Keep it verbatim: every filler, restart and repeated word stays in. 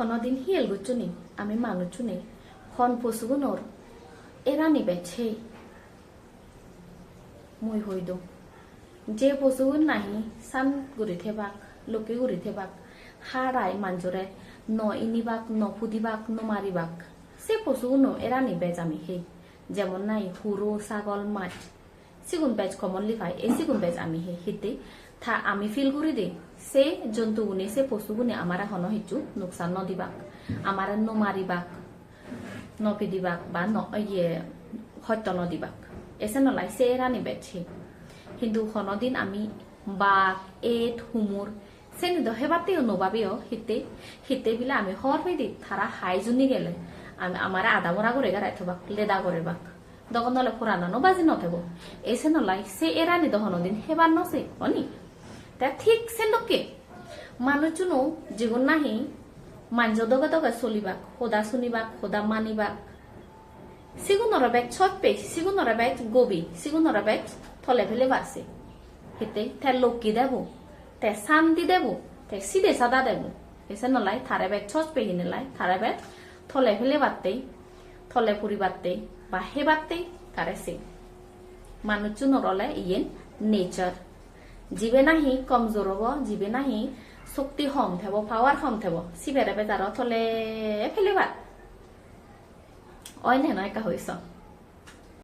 Honodin hiyel gocchoni ami manuchune hon posugunor erani bej hei? Mui hoi dong, je posugun nahi san guri thebak, lokke guri thebak, harai manjore no inibak, no pudibak, no maribak, se posuguno erani bej ami hei. Jemon nahi huro, sagol, maj, sigun bej commonly pai, ei sigun bej ami hei. Hitte? Ta ami feel guri de se jontugune, se posugune amare hono hissu nuksan no dibak, amare no maribak, no pidibak ba no, iye, hosto no dibak. Ese nolai se erani bej hei. Hintu honodin ami bak, et, humur, seni do hebatteyo no babiyo. Hitte? Hitte bile ami hor pedi tara hai juni gele ami, amare ada mora guri garai thobak, leda goribak. Dogon dole poranano baji no thebo. Ese nolai se erani do honodin hebar no se, oni? Te thik sendokke manuchuno jigun nahi manjo doge doge solibak, hoda sunibak, hoda manibak, sigunore bej soj pei, sigunore bej gobi, sigunore bej tole pelebar se. Hitte? Te lokki debo, te santi debo, te side sada debo. Ese nolai tare bej soj pei hinelai tare bej tole pelebattei, tole puribattei ba hebattei tare se. Manuchunor ole iyen nature. Jibe nahi komjor obo, jibe nahi shokti hom thebo, power hom thebo, sibere bej aro tole pelebar. Oi ne noi ekka hoiso?